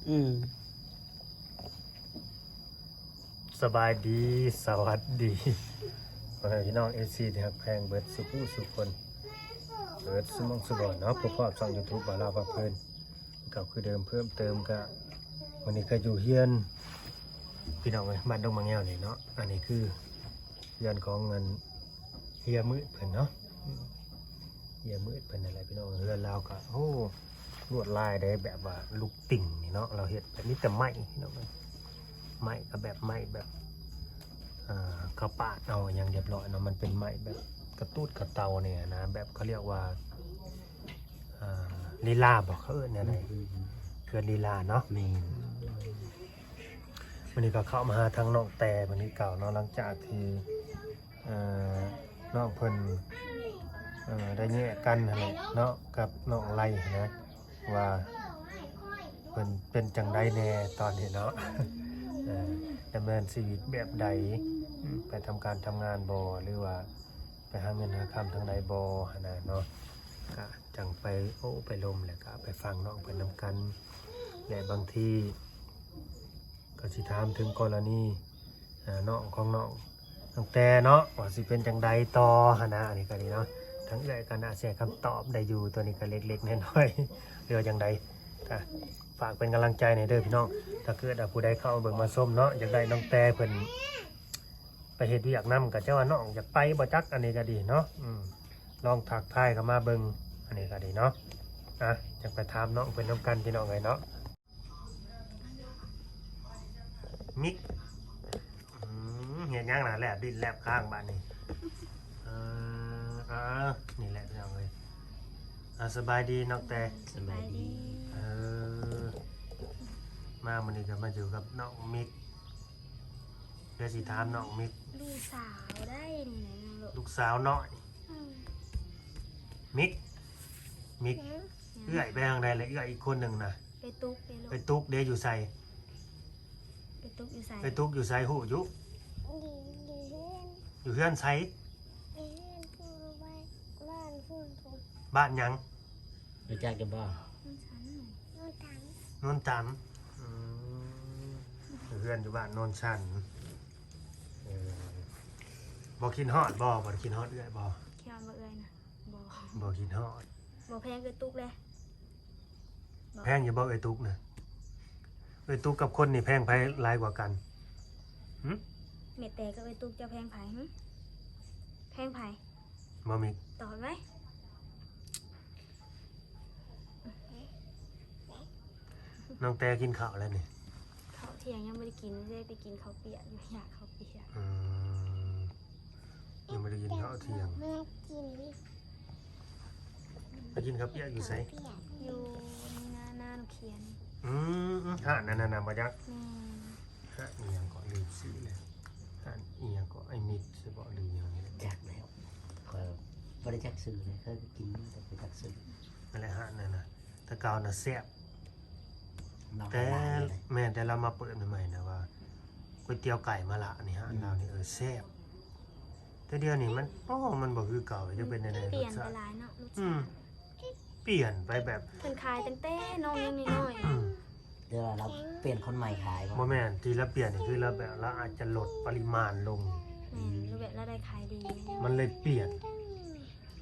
ອືມ ສະບາຍດີ ສະຫວັດດີ ພໍ່ແມ່ພີ່ນ້ອງເອັຟຊີທີ່ຮັກແພງເບິດສູ່ຜູ້ສູ່ຄົນ ເບິດສູ່ໝ່ອງສູ່ບ່ອນເນາະ ພົບພໍ້ຊ່ອງຢູທູບບ່າວລາວພາເພີນ ເກົ່າຄືເດີມ ເພີ່ມເຕີມກະ ມື້ນີ້ກະຢູ່ເຮືອນ ພີ່ນ້ອງເອີຍ ບ້ານດົງໝາກແງວນີ້ເນາະ ອັນນີ້ຄືເຮືອນຂອງອັນ ເຮຍມືດເພິ່ນເນາະ ເຮຍມືດເພິ່ນນັ້ນແຫຼະພີ່ນ້ອງ ເຮືອນລາວກະ ໂອ້ ລວດລາຍເດ້ ແບບວ່າລູກຕິ່ງນີ້ເນາະ ລາວເຮັດແບບມີແຕ່ໄມ້ພີ່ນ້ອງເອີຍ ໄມ້ກະແບບໄມ້ແບບ ອ່າ ເຂົາປາດເອົາຫຍັງຮຽບຮ້ອຍເນາະ ມັນເປັນໄມ້ແບບກະຕູດກະເຕົາແນ່ນະ ແບບເຂົາລຽກວ່າ ອ່າ ລີລາບໍ ເຂົາເອີ້ນແນວໃດ ອືມ ເຮືອນລີລາເນາະ ແມ່ນ ມື້ນີ້ກະເຂົ້າມາຫາທາງນ້ອງແຕ່ເພິ່ນຄືເກົ່າເນາະ ຫຼັງຈາກທີ່ ເອີ ນ້ອງເພິ່ນ ເອີ ໄດ້ແຍກກັນຫັ້ນແຫຼະເນາະ ກັບນ້ອງໄລຫັ້ນນະ ວ່າເພິ່ນເປັນຈັ່ງໃດແດ່ຕອນນີ້ເນາະ ເອີ ດຳເນີນຊີວິດແບບໃດ ໄປທຳການທຳງານບໍ່ ຫຼືວ່າໄປຫາເງິນຫາຄຳທາງໃດບໍ່ຫັ້ນນະເນາະ ກະຈັ່ງໄປໂອ້ໄປລົມ ແລ້ວກະໄປຟັງນ້ອງເພິ່ນນຳກັນ ແລະບາງທີ ກໍຊິຖາມເຖິງກໍລະນີ ເອີ ນ້ອງຂອງນ້ອງຕັ້ງແຕ່ເນາະ ວ່າຊິເປັນຈັ່ງໃດຕໍ່ຫັ້ນນະ ອັນນີ້ກໍດີເນາະ ທາງເອື້ອຍກໍໜ້າຊິໃຫ້ຄຳຕອບໄດ້ຢູ່ ຕົວນີ້ກໍເລັກໆນ້ອຍໆ ຫຼືວ່າຈັ່ງໃດ ກໍຝາກເປັນກຳລັງໃຈແດ່ເດີພີ່ນ້ອງ ຖ້າເກີດວ່າຜູ້ໃດເຂົ້າມາເບິ່ງມາຊົມເນາະ ຢາກໄດ້ນ້ອງແຕ່ເພິ່ນໄປເຮັດວຽກນຳ ກໍຈະວ່ານ້ອງຢາກໄປບໍ່ຈັກ ອັນນີ້ກໍດີເນາະ ອືມ ລອງທັກທາຍເຂົ້າມາເບິ່ງ ອັນນີ້ກໍດີເນາະ ອ່ະ ຈັ່ງໄປຖາມນ້ອງເພິ່ນນຳກັນ ພີ່ນ້ອງເອີຍເນາະ. ມິກ ອືມ ເຮັດຫຍັງນະ ແລບດິ້ນແລບຄ້າງບາດນີ້ ເອີ ເອີ ນີ້ແຫຼະພີ່ນ້ອງເອີຍ ອ່າ ສະບາຍດີນ້ອງແຕ່ ສະບາຍດີ ເອີ ມາມື້ນີ້ກໍມາຢູ່ກັບນ້ອງມິກ ດຽວຊິຖາມນ້ອງມິກ ລູກສາວໄດ້ນີ້ນະ ລູກສາວນ້ອຍ ອືມ ມິກ ມິກ ຫຍັງ ເອື້ອຍໄປທາງໃດລະ ເອື້ອຍອີກຄົນໜຶ່ງນະ ໄປຕຸກເດ້ ໄປຕຸກເດ້ ຢູ່ໃສ ໄປຕຸກຢູ່ໃສ ໄປຕຸກຢູ່ໃສ ຮູ້ຢູ່ ຢູ່ເຮືອນ ຢູ່ເຮືອນໃສ ຢູ່ເຮືອນພຸ້ນ ບ້ານ ບ້ານພຸ້ນ ບ້ານຫຍັງ ຮູ້ຈັກຢູ່ບໍ່ ໂນນສັນ ໂນນສັນ ອືມ ເຮືອນຢູ່ບ້ານໂນນສັນ ເອີ ບໍ່ຄິດຮອດບໍ່ ບໍ່ໄດ້ຄິດຮອດເອື້ອຍບໍ່ ຄິດຮອດບໍ່ເອື້ອຍນະ ບໍ່ ບໍ່ຄິດຮອດ ບໍ່ແພງເອື້ອຍຕຸກເດ້ ບໍ່ ແພງຢູ່ບໍ່ເອື້ອຍຕຸກນະ ເອື້ອຍຕຸກກັບຄົນນີ້ແພງໃຜຫຼາຍກວ່າກັນ ຫຶ ແມ່ແຕ່ກັບເອື້ອຍຕຸກເຈົ້າແພງໃຜ ຫຶ ແພງໃຜ ບໍ່ມີ ຕອບໄວ້ ນ້ອງແຕ່ກິນເຂົ້າແລ້ວນີ້ ເຂົ້າທ່ຽງຍັງບໍ່ໄດ້ກິນ ໄດ້ໄປກິນເຂົ້າປຽກຢູ່ ຢາກເຂົ້າປຽກ ອືມ ຍັງບໍ່ໄດ້ກິນເຂົ້າທ່ຽງ ໄປກິນເຂົ້າປຽກຢູ່ໃສ ຢູ່ໃນນາ ນານ້ຳຂຽນ ອືມ ຮ້ານນັ້ນນະບໍ່ຈັກ ແມ່ນ ຮ້ານອີ່ຫຍັງເກາະ ລືມຊື່ແລ້ວ ຮ້ານອີ່ຫຍັງເກາະ ໄອ້ມິດ ຊິບໍ່ ຫຼືຫຍັງນີ້ ຈັກແລ້ວ ຂ້ອຍບໍ່ໄດ້ຈັກຊື່ເລີຍ ເຄີຍໄປກິນແຕ່ບໍ່ຈັກຊື່ ນັ້ນແຫຼະ ຮ້ານນັ້ນນະ ແຕ່ເກົ່ານະແຊບ ແຕ່ ແມ່ນ ແຕ່ລາວມາເປີດໃໝ່ໆນະວ່າ ກ໋ວຍຕຽວໄກ່ມະລະນີ້ ຮ້ານລາວນີ້ ເອີ ແຊບ ແຕ່ດຽວນີ້ມັນ ໂອ້ ມັນບໍ່ຄືເກົ່າ ຈະເປັນແນວໃດ ປ່ຽນໄປຫຼາຍເນາະ ລົດຊາດ ອືມ ປ່ຽນໄປແບບ ເພິ່ນຂາຍຕັ້ງແຕ່ນ້ອງຍັງນ້ອຍໆ ອືມ ແຕ່ວ່າລາວປ່ຽນຄົນໃໝ່ຂາຍບໍ່ ບໍ່ແມ່ນ ທີ່ລາວປ່ຽນນີ້ຄືລາວແບບ ລາວອາດຈະລົດປະລິມານລົງ ແມ່ນ ລາວແບບລາວໄດ້ຂາຍດີ ມັນເລີຍປ່ຽນ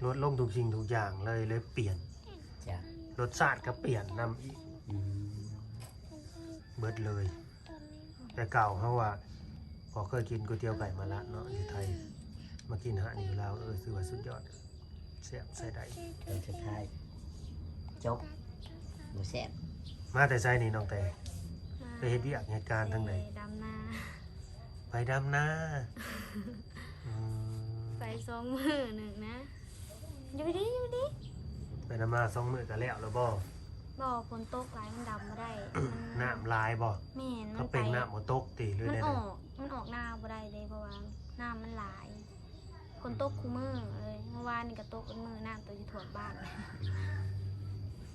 ລົດລົງທຸກສິ່ງທຸກຢ່າງເລີຍ ເລີຍປ່ຽນ ຈ້ະ ລົດຊາດກໍປ່ຽນນຳອີກ ອືມ ເບິດເລີຍ ແຕ່ເກົ່າເຮົາວ່າ ພໍເຄີຍກິນກ໋ວຍຕຽວໄກ່ມະລະເນາະ ຢູ່ໄທ ມາກິນຮ້ານນີ້ຢູ່ລາວ ເອີ ຖືວ່າສຸດຍອດ ແຊບໃຊ້ໄດ້ ຕອນສຸດທ້າຍ ຈົບ ບໍ່ແຊບ ມາແຕ່ໃສນີ້ນ້ອງແຕ່ ມາ ໄປເຮັດວຽກເຮັດການທາງໃດ ໄປດຳນາ ໄປດຳນາ ອືມ ໄປສອງມື້ໜຶ່ງນະ ຢູ່ດີ ຢູ່ດີ ໄປນຳມາສອງມື້ກໍແລ້ວແລ້ວບໍ່ ບໍ່ ຝົນຕົກຫຼາຍມັນດຳບໍ່ໄດ້ ນ້ຳຫຼາຍບໍ່ ແມ່ນ ເຂົາເປັ່ງນ້ຳບໍ່ຕົກຕິ ຫຼື ມັນ ແນວໃດ ອອກ ມັນອອກນາບໍ່ໄດ້ເດ້ ເພາະວ່ານ້ຳມັນຫຼາຍ ຝົນຕົກ ອືມ ຄູ່ມື້ເລີຍ ເມື່ອວານນີ້ກໍຕົກເບິດມື້ ນ້ຳຕົກຢູ່ຖ້ວມບ້ານ ອືມ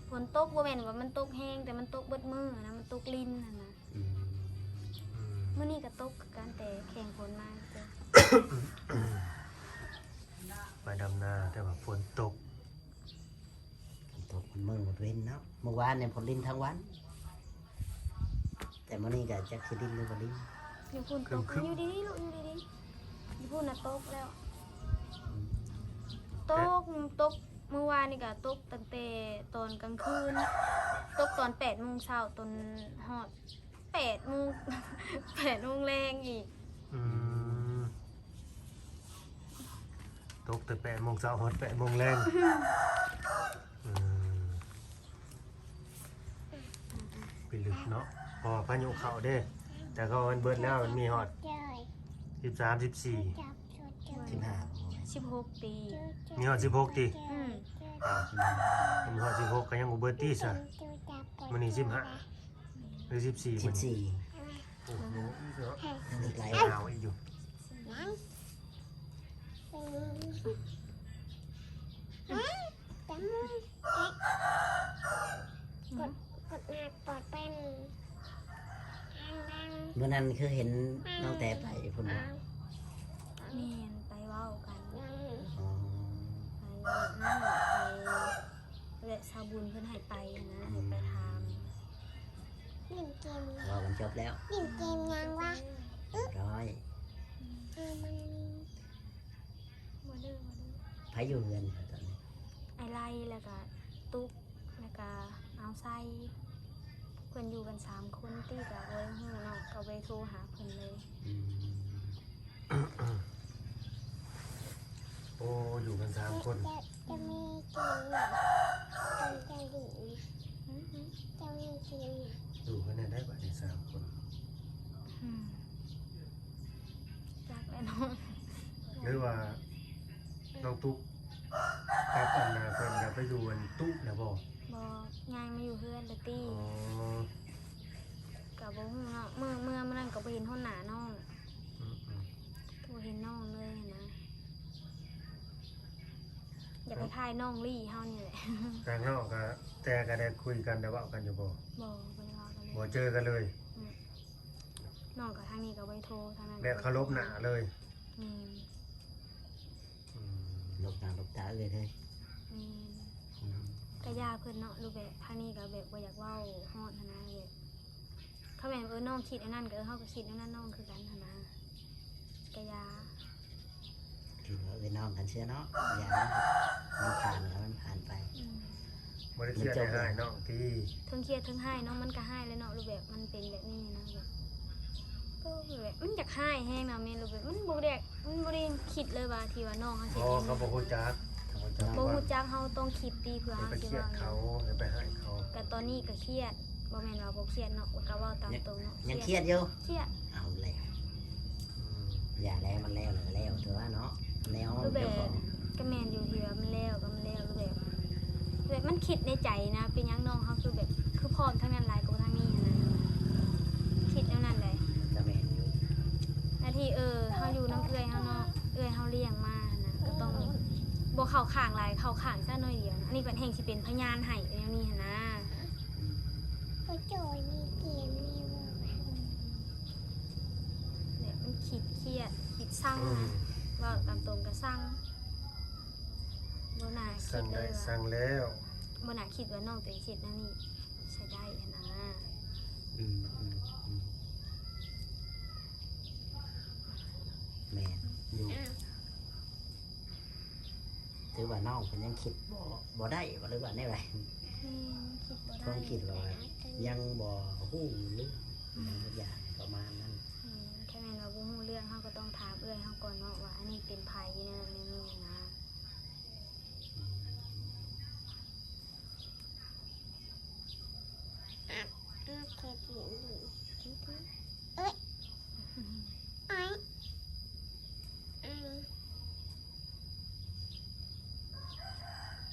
ຝົນຕົກບໍ່ແມ່ນວ່າມັນຕົກແຮງ ແຕ່ມັນຕົກເບິດມື້ນະ ມັນຕົກລິນຫັ້ນນະ ອືມ ອືມ ມື້ນີ້ກໍຕົກຄືກັນ ແຕ່ແຂ່ງຝົນມາເຈົ້າ ໄປດຳນາ ແຕ່ວ່າຝົນຕົກ ຝົນຕົກໝົດມື້ໝົດເວັນເນາະ ເມື່ອວານນີ້ຝົນລິນທັງວັນ ແຕ່ມື້ນີ້ກໍຈັກຊິດິນຫຼືບໍ່ດິນ. ຢູ່ພຸ້ນຕົກ ຄື ຄື ຢູ່ດີໆ ລູກ ຢູ່ດີໆ ຢູ່ພຸ້ນນະຕົກແລ້ວ. ອືມ ຕົກ ຕົກມື້ວານນີ້ກໍຕົກຕັ້ງແຕ່ຕອນກາງຄືນ ຕົກຕອນແປດໂມງເຊົ້າ ຈົນຮອດແປດໂມງ ແປດໂມງແລງອີກ. ອືມ ຕົກແຕ່ແປດໂມງເຊົ້າຮອດແປດໂມງແລງ. ອືມ ພິລຶກເນາະ ເພາະວ່າພາຍຸເຂົ້າເດ້ ແຕ່ເຂົາມັນເບິດແລ້ວ ມັນມີຮອດສິບສາມ ສິບສີ່ ສິບຫ້າ ສິບຫົກຕິ ມີຮອດສິບຫົກຕິ. ອືມ ອ້າວ ມັນຮອດສິບຫົກກໍຍັງບໍ່ເບິດຕິຊະ. ມື້ນີ້ສິບຫ້າ ຫຼື ສິບສີ່ ສິບສີ່ ໂອ້ໂຫ ອີກແລ້ວ ຍັງອີກຫຼາຍ ເອົາອີກຢູ່. ມື້ນັ້ນຄືເຫັນນ້ອງແຕໄປພຸ້ນບໍ່? ແມ່ນ ໄປເວົ້າກັນ. ອໍ ໄປເວົ້າກັນ ແລະ ຊາວບຸນເພິ່ນໃຫ້ໄປນະ ໃຫ້ໄປຖາມ. ເວົ້າກັນຈົບແລ້ວ ຫຼິ້ນເກມຫຍັງວະ? ຮຽບຮ້ອຍ. ໃຜຢູ່ເຮືອນຕອນນີ້? ອ້າຍໄລ ແລ້ວກະຕຸກ ແລ້ວກະອາວໄຊ ເພິ່ນຢູ່ກັນສາມຄົນຕິ ກະບໍ່ໄດ້ຮູ້ເນາະ ກະບໍ່ໄດ້ໂທຫາເພິ່ນເລີຍ. ອືມ ໂອ້ ຢູ່ກັນສາມຄົນ ຈະ ຈະມີກິນນະ ເພິ່ນຈະດີນະ ຈະມີກິນນະ ຢູ່ກັນແນວໃດບາດນີ້ສາມຄົນ? ອືມ ຈັກແຫຼະເນາະ ຫຼືວ່ານ້ອງຕຸກກັບອັນນ່າເພິ່ນກະໄປຢູ່ອັນຕຸແລ້ວບໍ່? ບໍ່ ຍ້າຍມາຢູ່ເຮືອນແລ້ວຕິ. ອໍ ກະບໍ່ຮູ້ເນາະ ເມື່ອ ເມື່ອ ມື້ນັ້ນກະບໍ່ເຫັນຮອດໜ້ານ້ອງ. ອືມໆ ບໍ່ເຫັນນ້ອງເລີຍຫັ້ນນະ ຢາກຄ້າຍໆນ້ອງລີ້ເຮົານີ້ແຫຼະ. ທາງນ້ອງກະ ແຕ່ກະໄດ້ຄຸຍກັນ ໄດ້ເວົ້າກັນຢູ່ບໍ່? ບໍ່ ບໍ່ໄດ້ເວົ້າກັນເລີຍ ບໍ່ເຈີກັນເລີຍ. ອືມ ນ້ອງກະທາງນີ້ກະບໍ່ໄດ້ໂທ ທາງນັ້ນ ແບບເຄົາລົບໜ້າເລີຍ. ແມ່ນ. ອືມ ຫຼົບໜ້າຫຼົບຕາເອື້ອຍເລີຍ. ແມ່ນ. ອືມ ກະຢ່າເພິ່ນເນາະ ຫຼືແບບທາງນີ້ກະແບບບໍ່ຢາກເວົ້າຮອດຫັ້ນນະ ແບບ ຄັນແມ່ນ ເອີ ນ້ອງຄິດອັນນັ້ນກະ ເອີ ເຮົາກະຄິດແນວນັ້ນນ້ອງຄືກັນຫັ້ນນະ ກະຢ່າ ຖືວ່າເອື້ອຍນ້ອງກັນເຊື່ອເນາະ ຢ່າ ມັນຜ່ານກະມັນຜ່ານໄປ. ອືມ ບໍ່ໄດ້ຄຽດໃຫ້ຮ້າຍນ້ອງຕິ ເທິງຄຽດເທິງຮ້າຍເນາະ ມັນກະຮ້າຍແຫຼະເນາະ ຫຼືແບບມັນເປັນແບບນີ້ນະ ແບບ ໂອ້ ແບບມັນຢາກຮ້າຍແຮງນະ ແມ່ນ ຫຼືແບບມັນບໍ່ໄດ້ ມັນບໍ່ໄດ້ຄິດເລີຍວ່າທີ່ວ່ານ້ອງເຮົາຊິ ອໍ ເຂົາບໍ່ຮູ້ຈັກ ເຂົາບໍ່ຮູ້ຈັກ ບໍ່ຮູ້ຈັກ ເຮົາຕ້ອງຄິດຕິ ເພື່ອເຮົາຊິເວົ້າຫຍັງ ຢ່າໄປຄຽດເຂົາ ຢ່າໄປຮ້າຍເຂົາ. ກະຕອນນີ້ກະຄຽດ ບໍ່ແມ່ນວ່າບໍ່ຄຽດເນາະ ກະເວົ້າຕາມຕົງເນາະ ຍັງຄຽດຢູ່ ຄຽດ ເອົາແລ້ວ ອືມ ຢ່າແລ້ວ ມັນແລ້ວແລ້ວກະແລ້ວ ຖືວ່າເນາະ ແນວຂອງ ກະແມ່ນຢູ່ ທີ່ວ່າມັນແລ້ວກະມັນແລ້ວ ແບບ ແບບມັນຄິດໃນໃຈນະ ເປັນຫຍັງນ້ອງເຮົາຄືແບບ ຄືພ້ອມທາງນັ້ນຫຼາຍກວ່າທາງນີ້ຫັ້ນນະ ຄິດແນວນັ້ນໃດ໋. ກະແມ່ນຢູ່ ແລະທີ່ ເອີ ເຮົາຢູ່ນຳເອື້ອຍເຮົາເນາະ ເອື້ອຍເຮົາລ້ຽງມາຫັ້ນນະ ກະຕ້ອງບໍ່ເຂົ້າຂ້າງຫຼາຍ ເຂົ້າຂ້າງຊະໜ້ອຍດຽວ ອັນນີ້ເພິ່ນແຮ່ງຊິເປັນພະຍານໃຫ້ແນວນີ້ຫັ້ນນະ. ອືມ ໂອ້ໂຈຍ ມີເກມນີ້ບໍ່? ແບບມັນຄິດຄຽດ ຄິດຊັງນະ ອືມ ເວົ້າຕາມຕົງກະຊັງ ບໍ່ໜ້າຄິດເລີຍວ່າ ຊັງໄດ້ຊັງແລ້ວ ບໍ່ໜ້າຄິດວ່ານ້ອງຕົວເອງຊິເຮັດແນວນີ້ໃສ່ໄດ້ຫັ້ນນະ. ອືມ ອືມ ອືມ ແມ່ນຢູ່. ຖືວ່ານ້ອງເພິ່ນຍັງຄິດບໍ່ ບໍ່ໄດ້ບໍ່ ຫຼືວ່າແນວໃດ? ແມ່ນ ຄິດບໍ່ໄດ້ ຄວາມຄິດວ່າຍັງບໍ່ຮູ້ເລື່ອງ ອືມ ຫຍັງຈັກຢ່າງປະມານນັ້ນ. ແມ່ນ ຖ້າແມ່ນວ່າບໍ່ຮູ້ເລື່ອງ ເຮົາກໍຕ້ອງຖາມເອື້ອຍເຮົາກ່ອນເນາະ ວ່າອັນນີ້ເປັນໃຜ ແນວນັ້ນແນວນີ້ນະ.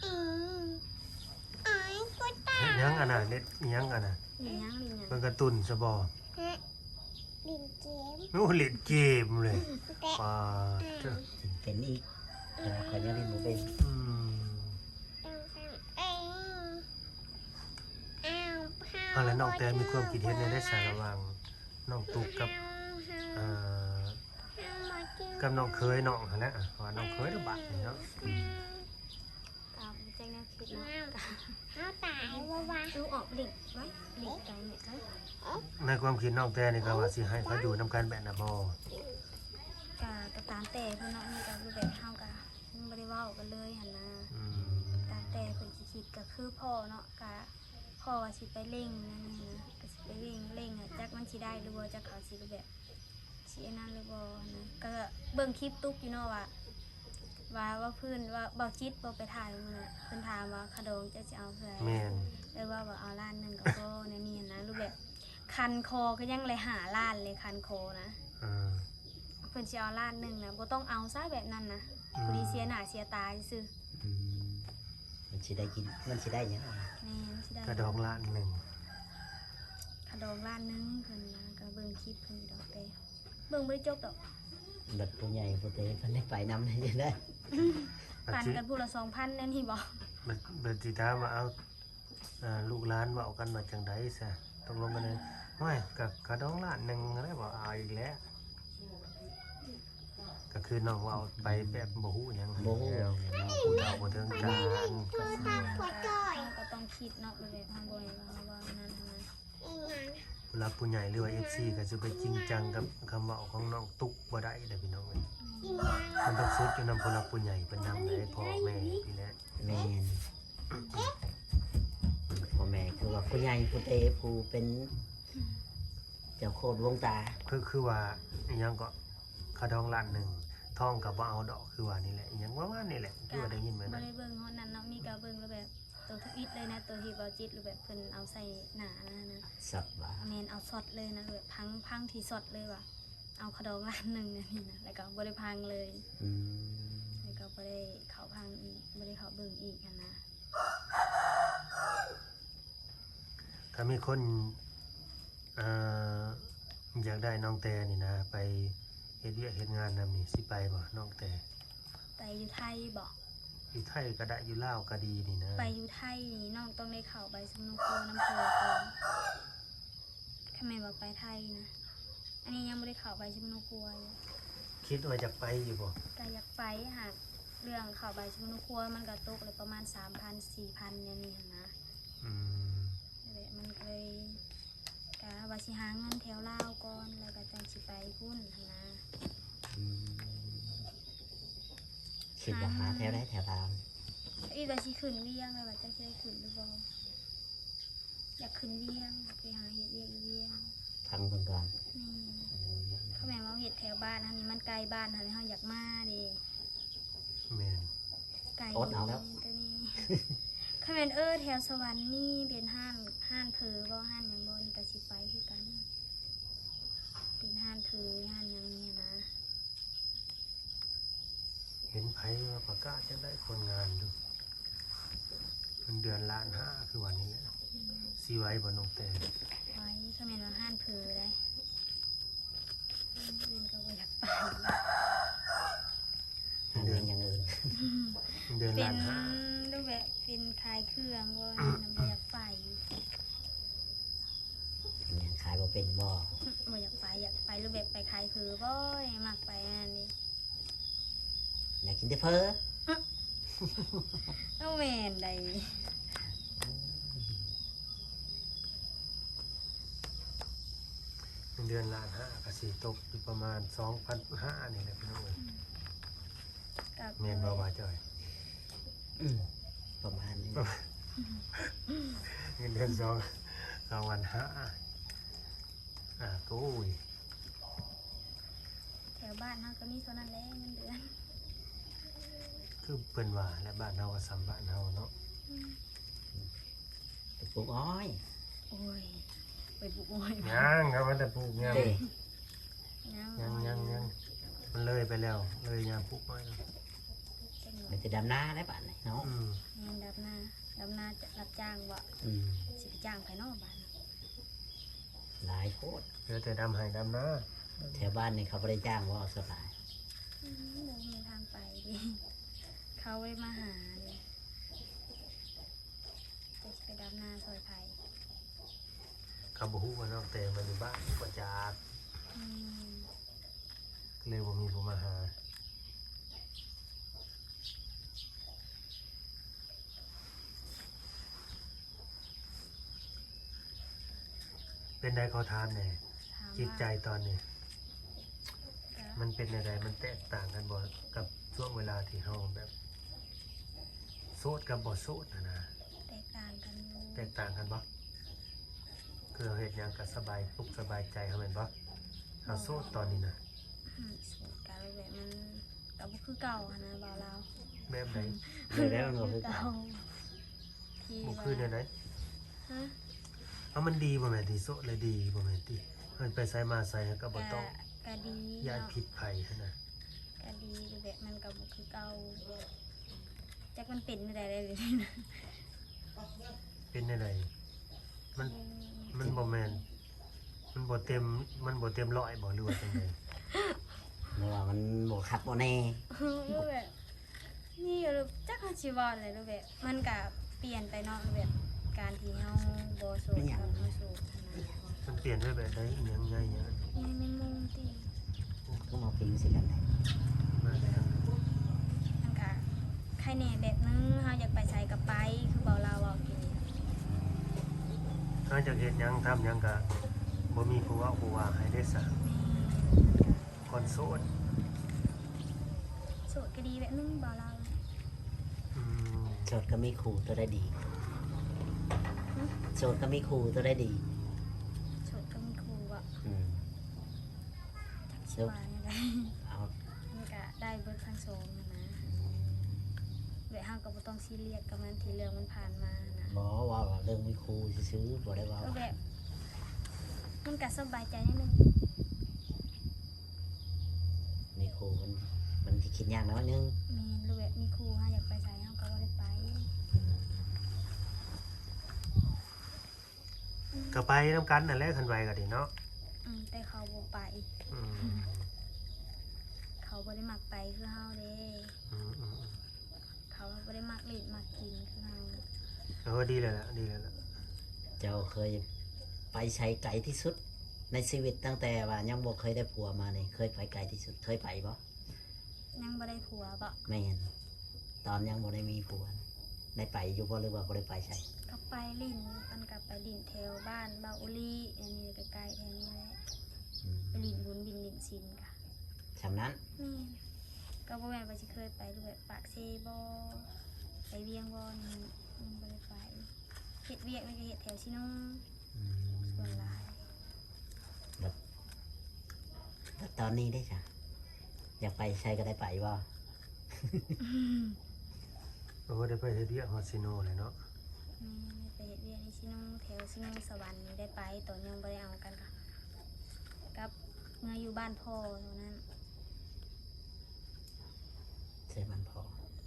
ອືມ ເຮັດຫຍັງອັນນ່າ ເຮັດຫຍັງອັນນ່າ ອີຫຍັງ ອີຫຍັງ ເບິ່ງກາຕູນຊະບໍ່? ຫຼິ້ນເກມ ໂອ້ ຫຼິ້ນເກມເລີຍ ປາດເທີ ເປັນອີກ ເອີ ຂ້ອຍຍັງຫຼິ້ນບໍ່ເປັນ. ອືມ ເອົາລະ ນ້ອງແຕນມີຄວາມຄິດເຫັນແນວໃດສະ ລະຫວ່າງນ້ອງຕຸກກັບ ເອີ ກັບນ້ອງເຂີຍນ້ອງຫັ້ນແຫຼະ ວ່ານ້ອງເຂີຍລະບາດນີ້ເນາະ? ອືມ ກະບໍ່ຈັກແນວຄິດເນາະ. ເຮົາຕາຍບໍ່ວະ? ລູກອອກຫຼິ້ນໄວ້ ຫຼິ້ນໄກແມ່ໄວ້. ໃນຄວາມຄິດນ້ອງແຕ່ນີ້ກໍວ່າຊິໃຫ້ເຂົາຢູ່ນຳກັນແບບນັ້ນບໍ່? ກະ ກະຕາມແຕ່ເພິ່ນເນາະ ນີ້ກະຄືແບບເຮົາກະຍັງບໍ່ໄດ້ເວົ້າກັນເລີຍຫັ້ນນະ. ອືມ ຕາມແຕ່ເພິ່ນຊິຄິດ ກະຄືພໍ່ເນາະ ກະພໍ່ວ່າຊິໄປເລັ່ງນັ້ນນີ້ນະ ກະຊິໄປເລັ່ງ ເລັ່ງ ຈັກມັນຊິໄດ້ຫຼືບໍ່ ຈັກເຂົາຊິແບບ ຊິອັນນັ້ນຫຼືບໍ່ນະ. ກະເບິ່ງຄລິບຕຸກຢູ່ເນາະວ່າ ວ່າ ວ່າເພິ່ນ ວ່າເບົາຈິດບໍ່ໄປຖ່າຍມື້ນັ້ນ ເພິ່ນຖາມວ່າຂະດອງເຈົ້າຊິເອົາເທົ່າໃດ? ແມ່ນ ເອີ ວ່າ ວ່າເອົາລ້ານໜຶ່ງກໍພໍ ແນວນີ້ນະ ຫຼືແບບຄັນຄໍກໍຍັງໄດ້ຫ້າລ້ານເລີຍ ຄັນຄໍນະ. ເອີ ເພິ່ນຊິເອົາລ້ານໜຶ່ງນະ ບໍ່ຕ້ອງເອົາຊະແບບນັ້ນນະ. ອືມ ຜູ້ທີ່ເສຍໜ້າເສຍຕາຊື່ໆ. ອືມ ມັນຊິໄດ້ກິນ ມັນຊິໄດ້ຫຍັງ? ແມ່ນ ຊິໄດ້ ຂະດອງລ້ານໜຶ່ງ ຂະດອງລ້ານໜຶ່ງເພິ່ນນະ. ກໍເບິ່ງຄລິບເພິ່ນຢູ່ດອກ ແຕ່ເບິ່ງບໍ່ໄດ້ຈົບດອກ. ບັດຜູ້ໃຫຍ່ຜູ້ເຕເພິ່ນໄດ້ໄປນຳໄດ້ຈັ່ງໃດ? ປັນກັນຜູ້ລະສອງພັນແນວນີ້ບໍ? ບັດ ບັດຊິຖາມວ່າ ເອົາ ເອີ ລູກຫຼານເວົ້າກັນວ່າຈັ່ງໃດຊະ? ຕົກລົງກັນແລ້ວ ໂອ້ຍ ກໍຂະດອງລ້ານໜຶ່ງແລ້ວ ບໍ່ເອົາອີກແລ້ວ. ກໍຄືນ້ອງເວົ້າໄປແບບບໍ່ຮູ້ຫຍັງ ບໍ່ຮູ້ ເວົ້າບໍ່ເຖິງການ ເຮົາກໍຕ້ອງຄິດເນາະ ແບບເຮົາບໍ່ໄດ້ເວົ້ານັ້ນນະ. ຜູ້ຫຼັກຜູ້ໃຫຍ່ຫຼືວ່າເອັຟຊີກໍຊິໄປຈິງຈັງກັບຄຳເວົ້າຂອງນ້ອງຕຸກບໍ່ໄດ້ເດ້ພີ່ນ້ອງເອີຍ. ມັນຕ້ອງສຸດຢູ່ນຳຜູ້ຫຼັກຜູ້ໃຫຍ່ເພິ່ນນຳເດ້ ພໍ່ແມ່ນີ້ແຫຼະ. ແມ່ນ ພໍ່ແມ່ຄືວ່າຜູ້ໃຫຍ່ຜູ້ເຕ ຜູ້ເປັນເຈົ້າໂຄດວງຕາ ຄື ຄືວ່າອີ່ຫຍັງເກາະ ຄ່າດອງລ້ານໜຶ່ງ ທອງກໍບໍ່ເອົາດອກ ຄືວ່ານີ້ແຫຼະ ອີ່ຫຍັງປະມານນີ້ແຫຼະ ຄືວ່າໄດ້ຍິນມານະ. ບໍ່ໄດ້ເບິ່ງຮອດນັ້ນເນາະ ມີກໍເບິ່ງແລ້ວແບບ ໂຕທຳອິດເລີຍນະ ໂຕທີ່ເບົາຈິດ ຫຼືແບບເພິ່ນເອົາໃສ່ໜ້ານະ ຊັດວ່າ ແມ່ນ ເອົາຊັອດເລີຍນະ ແບບພັງ ພັງທີ່ຊັອດເລີຍວ່າ ເອົາຂະດອງລ້ານໜຶ່ງອັນນີ້ນະ ແລ້ວກໍບໍ່ໄດ້ພັງເລີຍ. ອືມ ແລ້ວກໍບໍ່ໄດ້ເຂົ້າພັງອີກ ບໍ່ໄດ້ເຂົ້າເບິ່ງອີກຫັ້ນນະ. ຖ້າມີຄົນ ເອີ ຢາກໄດ້ນ້ອງແຕ່ນີ້ນະ ໄປເຮັດວຽກເຮັດງານນຳນີ້ ຊິໄປບໍ່ນ້ອງແຕ່? ໄປຢູ່ໄທບໍ? ຢູ່ໄທກໍໄດ້ ຢູ່ລາວກໍດີນີ້ນະ. ໄປຢູ່ໄທນີ້ນ້ອງຕ້ອງໄດ້ເຂົ້າໃບສຳມະໂນຄົວນຳພໍ່ກ່ອນ ຄັນແມ່ນວ່າໄປໄທນະ. ອັນນີ້ຍັງບໍ່ໄດ້ເຂົ້າໃບສຳມະໂນຄົວຢູ່. ຄິດວ່າຢາກໄປຢູ່ບໍ່? ກໍຢາກໄປ ຫາກເລື່ອງເຂົ້າໃບສຳມະໂນຄົວມັນກໍຕົກລະປະມານສາມພັນ ສີ່ພັນແນວນີ້ຫັ້ນນະ. ອືມ ແບບມັນກໍເລີຍ ກະວ່າຊິຫາເງິນແຖວລາວກ່ອນ ແລ້ວກໍຈັ່ງຊິໄປພຸ້ນຫັ້ນນະ. ອືມ ຄິດວ່າຫາແຖວໃດແຖວລາວ? ຄິດວ່າຊິຂຶ້ນວຽງ ແລ້ວວ່າຈັກຊິໄດ້ຂຶ້ນຫຼືບໍ່. ຢາກຂຶ້ນວຽງ ຢາກໄປຫາເຮັດວຽກຢູ່ວຽງ ພັງເບິ່ງກ່ອນ. ແມ່ນ ອືມ ຄັນແມ່ນວ່າເຮັດແຖວບ້ານເຮົານີ້ ມັນໃກ້ບ້ານເຮົາ ເຮົາຢາກມາເດ້. ແມ່ນ ໄກ ອົດເອົາແລ້ວ ຕົວນີ້. ຄັນແມ່ນ ເອີ ແຖວສະຫວັນມີເປັນຮ້ານ ຮ້ານເຜີບໍ່ ຮ້ານຫຍັງບໍ່ ນີ້ກໍຊິໄປຄືກັນ ເປັນຮ້ານເຜີ ຮ້ານຫຍັງນີ້ນະ. ເຫັນໃຜວ່າປະກາດຢາກໄດ້ຄົນງານຢູ່ ເງິນເດືອນລ້ານຫ້າ ຄືວ່ານີ້ແຫຼະ. ອືມ ຊິໄຫວບໍ່ນ້ອງແຕ່? ໄຫວ ຄັນແມ່ນວ່າຮ້ານເຜີໄດ໋ ຮ້ານອື່ນກໍບໍ່ຢາກໄປ. ຮ້ານຫຍັງອື່ນ? ເງິນເດືອນ ເປັນ ລ້ານຫ້າ ຮູບແບບເປັນຂາຍເຄື່ອງບໍ່ ນັ້ນບໍ່ຢາກໄປ. ເປັນຫຍັງຂາຍບໍ່ເປັນບໍ່? ບໍ່ຢາກໄປ ຢາກໄປຮູບແບບໄປຂາຍເຜີບໍ່ ມັກໄປອັນນັ້ນເດ້. ຢາກກິນແຕ່ເຝີ. ເອົ້າ ແມ່ນໃດ. ເງິນເດືອນລ້ານຫ້າ ກໍຊິຕົກຢູ່ປະມານສອງພັນຫ້ານີ້ແຫຼະພີ່ນ້ອງເອີຍ. ອືມ ແມ່ນບໍ່ວ່າຈ້ອຍ? ອືມ ປະມານນີ້ ເງິນເດືອນສອງ ສອງພັນຫ້າ. ອ່າ ໂອ້ຍ ແຖວບ້ານເຮົາກໍມີເທົ່ານັ້ນແຫຼະເງິນເດືອນ. ຄືເພິ່ນວ່າແຫຼະ ບ້ານເຮົາກໍສ່ຳບ້ານເຮົາເນາະ. ອືມ ໄປປູກອ້ອຍ. ໂອ້ຍ ໄປປູກອ້ອຍ ຍັງ ເຮົາວ່າແຕ່ປູກຫຍ້າ. ເດ້ ຍັງ ຍັງ ຍັງ ຍັງ ມັນເລີຍໄປແລ້ວ ເລີຍຍາມປູກອ້ອຍແລ້ວ. ມີແຕ່ດຳນາແລ້ວບາດນີ້ເນາະ. ອືມ ແມ່ນ ດຳນາ ດຳນາຈະຮັບຈ້າງບໍ່? ອືມ ຊິໄປຈ້າງໃຜເນາະບາດນີ້? ຫຼາຍໂພດ ເຫຼືອແຕ່ດຳໄຮ່ດຳນາ. ແຖວບ້ານນີ້ເຂົາບໍ່ໄດ້ຈ້າງບໍ່ສ່ວນຫຼາຍ? ອືມ ບໍ່ມີທາງໄປເດ້ ເຂົາບໍ່ໄດ້ມາຫາເດ້. ຈັກຊິໄປດຳນາຊ່ອຍໃຜ? ເຂົາບໍ່ຮູ້ວ່ານ້ອງແຕ່ມາຢູ່ບ້ານບໍ່ຈັກ. ອືມ ກໍເລີຍບໍ່ມີຜູ້ມາຫາ. ເປັນໃດ ຂໍຖາມແດ່ ຖາມວ່າ ຈິດໃຈຕອນນີ້ ກະ ມັນເປັນແນວໃດ? ມັນແຕກຕ່າງກັນບໍ່ ກັບຊ່ວງເວລາທີ່ເຮົາແບບໂສດກັບບໍ່ໂສດຫັ້ນນະ? ແຕກຕ່າງກັນຢູ່. ແຕກຕ່າງກັນບໍ່? ຄືເຮົາເຮັດຫຍັງກະສະບາຍອົກສະບາຍໃຈເຮົາແມ່ນບໍ່? ເຮົາໂສດຕອນນີ້ນະ. ອືມ ໂສດກະແບບມັນ ກະບໍ່ຄືເກົ່າຫັ້ນນະ ບ່າວລາວ. ແບບໃດ? ແບບໃດມັນບໍ່ຄືເກົ່າ? ທີ່ ບໍ່ຄືແນວໃດ? ຮະ? ເອົາ ມັນດີບໍ່ແມ່ນຕິ ໂສດແລ້ວດີບໍ່ແມ່ນຕິ? ເຮົາໄປໃສມາໃສເຮົາກະບໍ່ຕ້ອງ ກະ ກະດີ ຢ້ານ ເນາະ ຜິດໃຜຫັ້ນນະ. ກະດີ ແບບມັນກະບໍ່ຄືເກົ່າ ຈັກມັນເປັນແນວໃດແລ້ວດຽວນີ້ນະ. ເປັນແນວໃດ? ມັນ ອືມ ມັນບໍ່ແມ່ນ ມັນບໍ່ເຕັມ ມັນບໍ່ເຕັມຮ້ອຍບໍ່ ຫຼືວ່າຈັ່ງໃດ? ຫຼືວ່າມັນບໍ່ຄັກບໍ່ແນ່? ເອີ ແບບ ມີຢູ່ ຈັກເຮົາຊິເວົ້າແຫຼະ ຫຼືແບບ ມັນກະປ່ຽນໄປເນາະ ແບບການທີ່ເຮົາບໍ່ໂສດກັບເຮົາໂສດຫັ້ນນະ. ມັນປ່ຽນໄປແບບໃດ? ອີ່ຫຍັງໃຫຍ່ຫຍັງ? ໃຍແມງມຸມຕິ. ໂອ້ ຄືມາຜິວຄືກັນແທ້. ມາແລ້ວ ມັນກະໄຄແນ່ແບບໜຶ່ງ ເຮົາຢາກໄປໃສກະໄປ ຄືເວົ້າລາວເວົ້າກີ້ນີ້. ເຮົາຢາກເຮັດຫຍັງທຳຫຍັງກະບໍ່ມີຜູ້ເວົ້າຜູ້ວ່າໃຫ້ເດ້ຊະ. ແມ່ນ. ກ່ອນໂສດ ໂສດກະດີແບບໜຶ່ງ ບ່າວລາວ. ອືມ ໂສດກະມີຄູ່ ໂຕໃດດີ? ຫຶ? ໂສດກະມີຄູ່ ໂຕໃດດີ? ໂສດກະມີຄູ່ບໍ? ອືມ ຈັກຊິວ່າແນວໃດ ເອົາ ມັນກະໄດ້ເບິດທັງສອງຫັ້ນນະ. ອືມ ແບບເຮົາກະບໍ່ຕ້ອງຊີຣຽສກັບມັນ ທີ່ເລື່ອງມັນຜ່ານມາຫັ້ນນະ. ບໍ່ ເວົ້າເລື່ອງມີຄູ່ຊື່ໆ ບໍ່ໄດ້ເວົ້າ ແບບ ມັນກະສະບາຍໃຈໜ້ອຍໜຶ່ງ. ມີຄູ່ມັນ ມັນຊິຄິດຍາກໜ້ອຍໜຶ່ງ. ແມ່ນ ຫຼືແບບມີຄູ່ ເຮົາຢາກໄປໃສເຮົາກະບໍ່ໄດ້ໄປ. ອືມ ກະໄປນຳກັນຫັ້ນແຫຼະ ຄັນໄປກະດີເນາະ. ອືມ ແຕ່ເຂົາບໍ່ໄປ. ອືມ ເຂົາບໍ່ໄດ້ມັກໄປຄືເຮົາເດ້. ອືມໆໆ ເຂົາບໍ່ໄດ້ມັກຫຼິ້ນມັກກິນຄືເຮົາ. ເອີ ດີແລ້ວລະ ດີແລ້ວລະ. ເຈົ້າເຄີຍໄປໃສໄກທີ່ສຸດໃນຊີວິດ ຕັ້ງແຕ່ວ່າຍັງບໍ່ເຄີຍໄດ້ຜົວມານີ້ ເຄີຍໄປໄກທີ່ສຸດ ເຄີຍໄປບໍ່? ຍັງບໍ່ໄດ້ຜົວບໍ? ແມ່ນ ຕອນຍັງບໍ່ໄດ້ມີຜົວ ໄດ້ໄປຢູ່ບໍ່ ຫຼືວ່າບໍ່ໄດ້ໄປໃສ? ກະໄປຫຼິ້ນ ມັນກະໄປຫຼິ້ນແຖວບ້ານບ່າວອຸລີ ອັນນີ້ ໃກ້ໆແຖວນີ້ແຫຼະ. ອືມ ໄປຫຼິ້ນບຸນ ຫຼິ້ນສິນກະ ຊ່ຳນັ້ນ. ແມ່ນ ກະບໍ່ແມ່ນວ່າຊິເຄີຍໄປ ຫຼືແບບປາກເຊບໍ ໄປວຽງບໍ ຍັງ ຍັງບໍ່ໄດ້ໄປ. ເຮັດວຽກນີ້ກະເຮັດແຖວຊີໂນ ອືມ ສ່ວນຫຼາຍ. ແລ້ວ ແລ້ວຕອນນີ້ເດ້ຊະ ຢາກໄປໃສກະໄດ້ໄປບໍ່? ໂອ້ ໄດ້ໄປເຮັດວຽກຮອດຊີໂນແຫຼະເນາະ. ແມ່ນ ໄປເຮັດວຽກຢູ່ຊີໂນ ແຖວຊີໂນສະຫວັນນີ້ໄດ້ໄປ ຕອນຍັງບໍ່ໄດ້ເອົາກັນ ກະກັບເມືອຢູ່ບ້ານພໍ່ເທົ່ານັ້ນ. ໃສບ້ານພໍ່?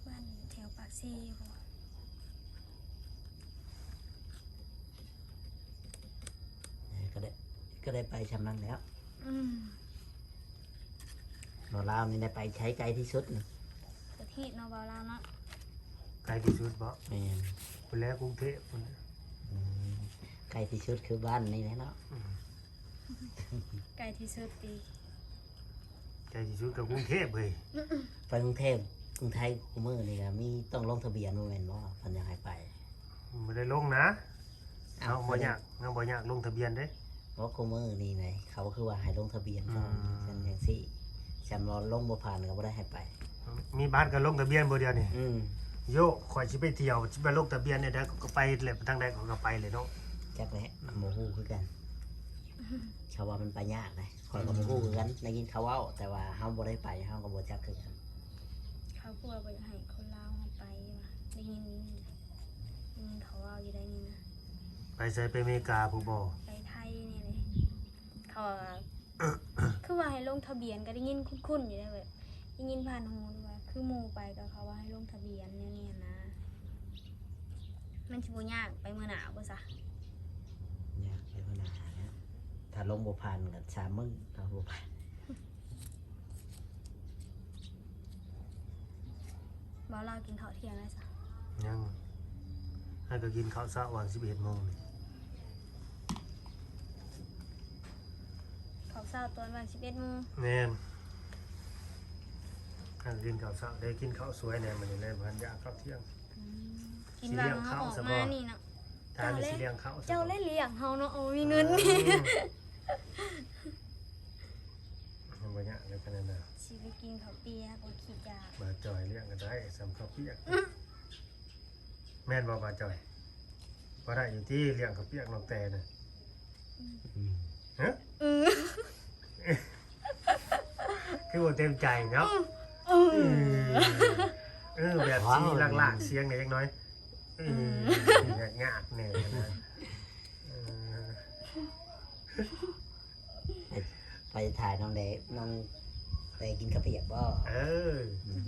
ບ້ານແຖວປາກເຊບໍ? ເອີ ກະໄດ້ ກະໄດ້ໄປຊ່ຳນັ້ນແລ້ວ. ອືມ ບໍ່ ລາວນີ້ໄດ້ໄປໃສໄກທີ່ສຸດນີ້? ປະເທດເນາະ ເວົ້າລາວເນາະ. ໄກທີ່ສຸດບໍ? ແມ່ນ ພຸ້ນແຫຼະ ກຸງເທບພຸ້ນແຫຼະ. ອືມ ໄກທີ່ສຸດຄືບ້ານນີ້ແຫຼະເນາະ. ອືມ ໄກທີ່ສຸດຕິ? ໄກທີ່ສຸດກະກຸງເທບເວີຍ. ໄປກຸງເທບ ກຸງໄທ ຄູ່ມື້ນີ້ກະມີຕ້ອງລົງທະບຽນບໍ່ແມ່ນບໍ່ ເພິ່ນຢາກໃຫ້ໄປ? ບໍ່ໄດ້ລົງນະ. ເອົ້າ ເຮົາບໍ່ຍາກ ເຮົາບໍ່ຍາກລົງທະບຽນເດ້. ບໍ່ ຄູ່ມື້ນີ້ນະ ເຂົາຄືວ່າໃຫ້ລົງທະບຽນກ່ອນ ອືມ ຈັ່ງຊີ້ ຄັນວ່າລົງບໍ່ຜ່ານກະບໍ່ໄດ້ໃຫ້ໄປ. ມີບັດກະລົງທະບຽນບໍ່ດຽວນີ້? ອືມ ໂຢ ຂ້ອຍຊິໄປທ່ຽວ ຊິໄປລົງທະບຽນແນວໃດ ຂ້ອຍກະໄປແຫຼະ ໄປທາງໃດຂ້ອຍກະໄປແຫຼະເນາະ. ຈັກແຫຼະ ບໍ່ຮູ້ຄືກັນ. ເຂົາວ່າມັນໄປຍາກນະ ຂ້ອຍກະບໍ່ຮູ້ຄືກັນ ໄດ້ຍິນເຂົາເວົ້າ ແຕ່ວ່າເຮົາບໍ່ໄດ້ໄປ ເຮົາກະບໍ່ຈັກຄືກັນ. ເຂົາຄືວ່າບໍ່ຢາກໃຫ້ຄົນລາວເຮົາໄປວ່າ ໄດ້ຍິນ ໄດ້ຍິນເຂົາເວົ້າຢູ່ໃດນີ້ນະ. ໄປໃສ? ໄປເມກາພຸ້ນບໍ? ໄປໄທນີ້ແຫຼະ. ເຂົາວ່າ ຄືວ່າໃຫ້ລົງທະບຽນ ກະໄດ້ຍິນຄຸ້ນໆຢູ່ເດ້ ແບບໄດ້ຍິນຜ່ານຫູວ່າ ຄືໝູ່ໄປກະເຂົາວ່າໃຫ້ລົງທະບຽນແນວນີ້ຫັ້ນນະ. ມັນຊິບໍ່ຍາກໄປມື້ໜ້າບໍ່ຊະ? ຍາກໄປມື້ໜ້າຫັ້ນແຫຼະ ຖ້າລົງບໍ່ຜ່ານກະສາມມື້ ຖ້າບໍ່ຜ່ານ. ບໍ່ ລາວກິນເຂົ້າທ່ຽງແລ້ວຊະ? ຍັງ ຫາກະກິນເຂົ້າເຊົ້າຫວ່າງສິບເອັດໂມງນີ້. ເຂົ້າເຊົ້າຕອນຫວ່າງສິບເອັດໂມງ? ແມ່ນ ຫາກະກິນເຂົ້າເຊົ້າ ໄດ້ກິນເຂົ້າສວຍແດ່ມື້ນີ້ ແລ້ວບໍ່ທັນຢາກເຂົ້າທ່ຽງ. ອືມ ກິນວ່າງເຮົາອອກມານີ້ເນາະ. ຖ້າອັນນີ້ຊິລ້ຽງເຂົາ ເຈົ້າແຫຼະລ້ຽງເຮົາເນາະ ບໍ່ມີເງິນ. ມັນບໍ່ຍາກເລີຍປານນັ້ນນະ ຊິໄປກິນເຂົ້າປຽກ ບໍ່ຂີ້ຢາກ. ບ່າວຈ່ອຍລ້ຽງກໍໄດ້ ສ່ຳເຂົ້າປຽກ. ແມ່ນບໍ່ບ່າວຈ່ອຍ? ພໍໄດ້ຢູ່ຕິ ລ້ຽງເຂົ້າປຽກນ້ອງແຕນະ. ອືມ ຮະ? ອືມ ຄືບໍ່ເຕັມໃຈເນາະ. ອືມ ເອີ ແບບຊິລາກໆສຽງແດ່ຈັກໜ້ອຍ. ເອີ ອືມ ຍາກໆແດ່ນະ. ເອີ ໄປ ໄປຖ່າຍນ້ອງແດ ນ້ອງແຕກິນເຂົ້າປຽກບໍ່? ເອີ ອືມ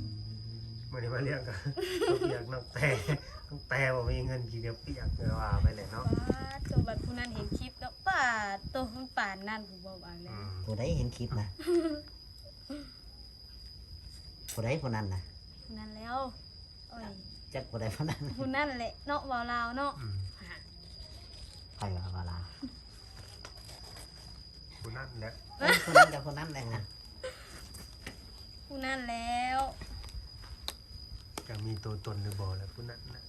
ມື້ນີ້ມາລ້ຽງເຂົ້າປຽກນ້ອງແຕ ນ້ອງແຕບໍ່ມີເງິນກິນເຂົ້າປຽກ ແຕ່ວ່າໄປແຫຼະເນາະ. ປາດໂຕ ບັດຜູ້ນັ້ນເຫັນຄລິບເນາະ ປາດໂຕ ມັນປານນັ້ນ ຜູ້ເວົ້າວ່າແລ້ວ. ອືມ ຜູ້ໃດເຫັນຄລິບນະ? ຜູ້ໃດຜູ້ນັ້ນນະ? ຜູ້ນັ້ນແລ້ວ. ໂອ້ຍ ຈັກຜູ້ໃດຜູ້ນັ້ນ ຜູ້ນັ້ນແຫຼະເນາະ ເວົ້າລາວເນາະ. ອືມ ໃຜວ່າເວົ້າລາວ? ຜູ້ນັ້ນແຫຼະ. ເອີ ຜູ້ນັ້ນກັບຜູ້ນັ້ນແຫຼະ. ອືມ ຜູ້ນັ້ນແລ້ວ. ຈະມີຕົວຕົນຫຼືບໍ່ລະຜູ້ນັ້ນນະ?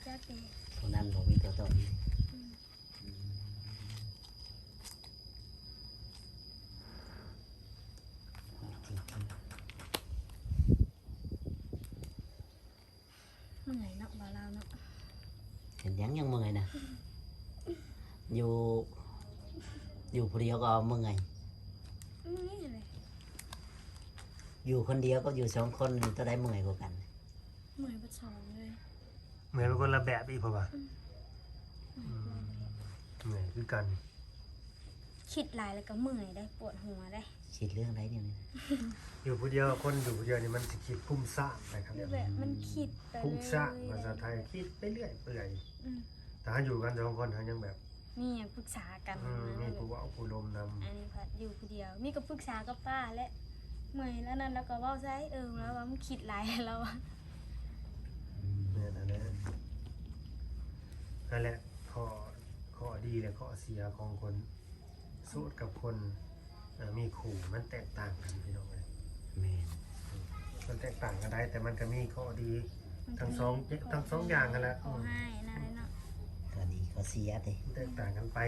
ຈັກເດ. ຜູ້ນັ້ນບໍ່ມີຕົວຕົນ. ອືມ ເມື່ອຍເນາະ ບ່າວລາວເນາະ. ເຮັດຫຍັງຍັງເມື່ອຍນະ? ຢູ່ ຢູ່ຜູ້ດຽວກໍເມື່ອຍ. ເມື່ອຍແຫຼະ. ຢູ່ຄົນດຽວກັບຢູ່ສອງຄົນ ຕົວໃດເມື່ອຍກວ່າກັນ? ເມື່ອຍເບິດສອງເລີຍ. ເມື່ອຍເປັນຄົນລະແບບອີກ ເພາະວ່າ ອືມ ອືມ ເມື່ອຍຄືກັນ. ຄິດຫຼາຍແລ້ວກໍເມື່ອຍເດ້ ປວດຫົວເດ້. ຄິດເລື່ອງໃດແນວນີ້? ຢູ່ຜູ້ດຽວ ຄົນຢູ່ຜູ້ດຽວນີ້ມັນຊິຄິດຟຸ້ງສ້າງໄປຄັບ ແບບມັນຄິດໄປເລີຍ ຟຸ້ງສ້າງ ພາສາໄທ ຄິດໄປເລື້ອຍເປື່ອຍ. ອືມ ແຕ່ຖ້າຢູ່ກັນສອງຄົນ ເຮົາຍັງແບບ ມີຫຍັງປຶກສາກັນ ອືມ ນະ ມີຜູ້ເວົ້າຜູ້ລົມນຳ. ອັນນີ້ພັດຢູ່ຜູ້ດຽວ ມີກໍປຶກສາກັບປ້າແຫຼະ. ເມື່ອຍແລ້ວນັ້ນ ລາວກໍເວົ້າໃສ່ ເອີ ລາວວ່າມັນຄິດຫຼາຍ ລາວວ່າ. ອືມ ແມ່ນຫັ້ນແຫຼະ ຫັ້ນແຫຼະ ຂໍ້ ຂໍ້ດີ ແລະ ຂໍ້ເສຍຂອງຄົນໂສດກັບຄົນ ເອີ ມີຄູ່ ມັນແຕກຕ່າງກັນ ພີ່ນ້ອງເອີຍ. ແມ່ນ ມັນແຕກຕ່າງກັນໄດ້ ແຕ່ມັນກໍມີຂໍ້ດີທັງສອງ ທັງສອງຢ່າງຫັ້ນແຫຼະ. ຂໍ້ຮ້າຍນັ້ນແຫຼະເນາະ ຂໍ້ດີຂໍ້ເສຍຕິ ແຕກຕ່າງກັນໄປ.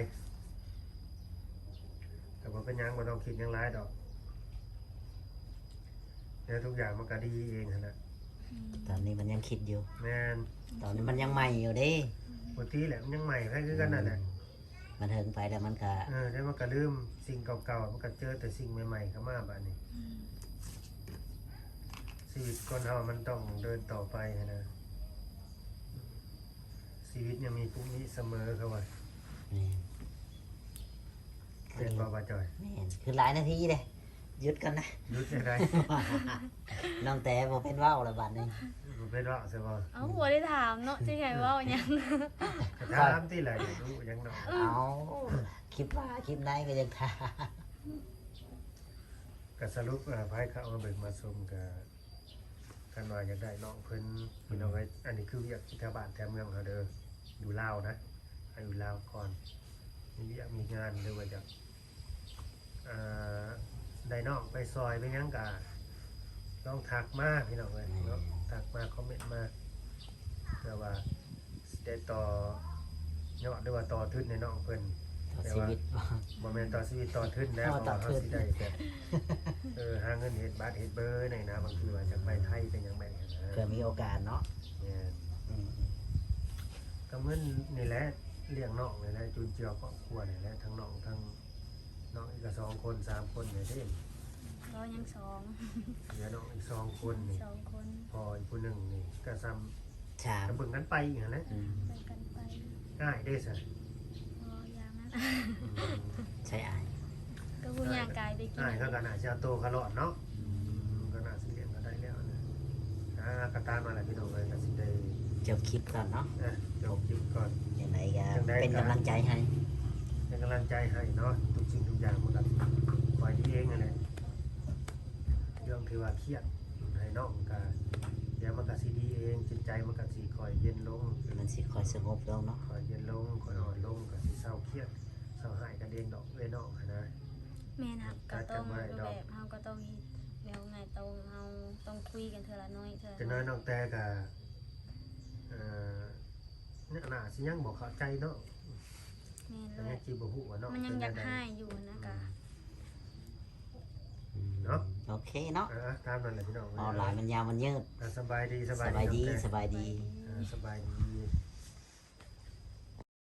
ແຕ່ບໍ່ເປັນຫຍັງ ບໍ່ຕ້ອງຄິດຫຍັງຫຼາຍດອກ ແລ້ວທຸກຢ່າງມັນກໍດີເອງຫັ້ນແຫຼະ. ອືມ ຕອນນີ້ມັນຍັງຄິດຢູ່. ແມ່ນ ຕອນນີ້ມັນຍັງໃໝ່ຢູ່ເດ້. ອືມ ປົກກະຕິແຫຼະ ມັນຍັງໃໝ່ໃຜຄືກັນນັ້ນແຫຼະ. ອືມ ມັນເຖິງໄປແລ້ວມັນກະ ເອີ ແລ້ວມັນກະລືມສິ່ງເກົ່າໆ ມັນກະເຈີແຕ່ສິ່ງໃໝ່ໆເຂົ້າມາບາດນີ້. ອືມ ຊີວິດຄົນເຮົາມັນຕ້ອງເດີນຕໍ່ໄປຫັ້ນນະ ຊີວິດຍັງມີພລຸ່ງນີ້ສະເໝີ ເຂົາວ່າ. ແມ່ນ ແມ່ນບໍ່ ບ່າວຈ່ອຍ? ແມ່ນ ຄືຫຼາຍນາທີເດ້. ຢຸດກ່ອນນະ ຢຸດໄດ້. ນ້ອງແຕບໍ່ເປັນເວົ້າລະບາດນີ້ ບໍ່ເປັນເວົ້າໃຊ່ບໍ່? ເອົ້າ ບໍ່ໄດ້ຖາມເນາະ ຊິໃຫ້ເວົ້າຫຍັງ? ກໍຖາມຕິລະ ຢາກຮູ້ຫຍັງເນາະ. ເອົ້າ ຄລິບໜ້າຄລິບໃນກໍຍັງຖາມ. ກໍສະຫຼຸບ ເອີ ໃຜເຂົ້າມາເບິ່ງມາຊົມກໍ ຄັນວ່າຢາກໄດ້ນ້ອງເພິ່ນ ພີ່ນ້ອງເອີຍ ອັນນີ້ຄືວຽກທີ່ແຖວບ້ານແຖວເມືອງເຮົາເດີ ຢູ່ລາວນະ ໃຫ້ຢູ່ລາວກ່ອນ ມີວຽກມີງານ ຫຼືວ່າຢາກ ເອີ ໄດ້ນ້ອງໄປຊ່ອຍໄປຫຍັງກະລອງທັກມາ ພີ່ນ້ອງເອີຍເນາະ ທັກມາ ຄອມເມັນມາ ເພື່ອວ່າຊິໄດ້ຕໍ່ຍອດ ຫຼືວ່າຕໍ່ທຶນໃຫ້ນ້ອງເພິ່ນ. ຕໍ່ຊີວິດບໍ່? ບໍ່ແມ່ນຕໍ່ຊີວິດ ຕໍ່ທຶນແລ້ວ ເພາະວ່າເຮົາຊິໄດ້ແບບ ເອີ ຫາເງິນເຮັດບັດເຮັດເບີໃນນະ ບາງທີວ່າຈະໄປໄທໄປຫຍັງແບບນັ້ນນະ ເພື່ອມີໂອກາດເນາະ. ແມ່ນ ອືມ ກໍເໝືອນນີ້ແຫຼະ ລ້ຽງນ້ອງນີ້ແຫຼະ ຈຸນເຈືອຄອບຄົວນີ້ແຫຼະ ທັງນ້ອງທັງ ນ້ອງອີກກໍສອງຄົນ ສາມຄົນແລ້ວເດ້. ກໍຍັງສອງ ເຫຼືອນ້ອງອີກສອງຄົນນີ້ ສອງຄົນ ພໍ່ອີກຜູ້ໜຶ່ງນີ້ກໍສ່ຳ ສາມ ກໍເບິ່ງກັນໄປຫັ້ນແຫຼະ. ອືມ ເບິ່ງກັນໄປ. ອ້າຍເດ້ຊະ? ບໍ່ ຢ່າງນັ້ນ. ອືມ ໃສອ້າຍ? ກໍຜູ້ຍ່າງກາຍໄປກິນ ອ້າຍເຂົາກໍໜ້າຊິເອົາໂຕເຂົາລອດເນາະ. ອືມ ກໍໜ້າຊິລ້ຽງເຂົາໄດ້ແລ້ວນະ. ອ່າ ກໍຕາມນັ້ນແຫຼະພີ່ນ້ອງເອີຍ ກໍຊິໄດ້ຈົບຄລິບກ່ອນເນາະ. ອ່ະ ຈົບຄລິບກ່ອນ. ຈັ່ງໃດກໍເປັນກຳລັງໃຈໃຫ້ ເປັນກຳລັງໃຈໃຫ້ເນາະ. ທຸກສິ່ງທຸກຢ່າງມັນກໍຊິຄ່ອຍດີເອງຫັ້ນແຫຼະ. ເລື່ອງທີ່ວ່າຄຽດໃຫ້ນ້ອງກໍ ດຽວມັນກໍຊິດີເອງ ຈິດໃຈມັນກໍຊິຄ່ອຍເຢັນລົງ ມັນຊິຄ່ອຍສະຫງົບລົງເນາະ ຄ່ອຍເຢັນລົງ ຄ່ອຍອ່ອນລົງ ກໍຊິເຊົາຄຽດ ເຊົາຮ້າຍກັນເອງດອກ ເອື້ອຍນ້ອງຫັ້ນນະ. ແມ່ນ ເຮົາກໍຕ້ອງ ແບບເຮົາກໍຕ້ອງເຮັດແນວໃຫຍ່ ຕ້ອງ ເຮົາຕ້ອງຄຸຍກັນເທື່ອລະໜ້ອຍເທື່ອລະໜ້ອຍ. ຈັກໜ້ອຍນ້ອງແຕກໍ ເອີ ໜ້າຊິຍັງບໍ່ເຂົ້າໃຈເນາະ ແມ່ນ ກໍ ແຫຼະ ຍັງຊິບໍ່ຮູ້ວ່າເນາະ ມັນຍັງຢາກຮ້າຍຢູ່ນະກະ ເນາະ ໂອเคເນາະ ເອີຕາມນັ້ນແຫຼະພີ່ນ້ອງ ເວົ້າຫຼາຍມັນຍາວມັນຍືດ ອ່າ ສະບາຍດີ ສະ ສະບາຍດີ ສະບາຍດີ ອ່າ ສະບາຍດີ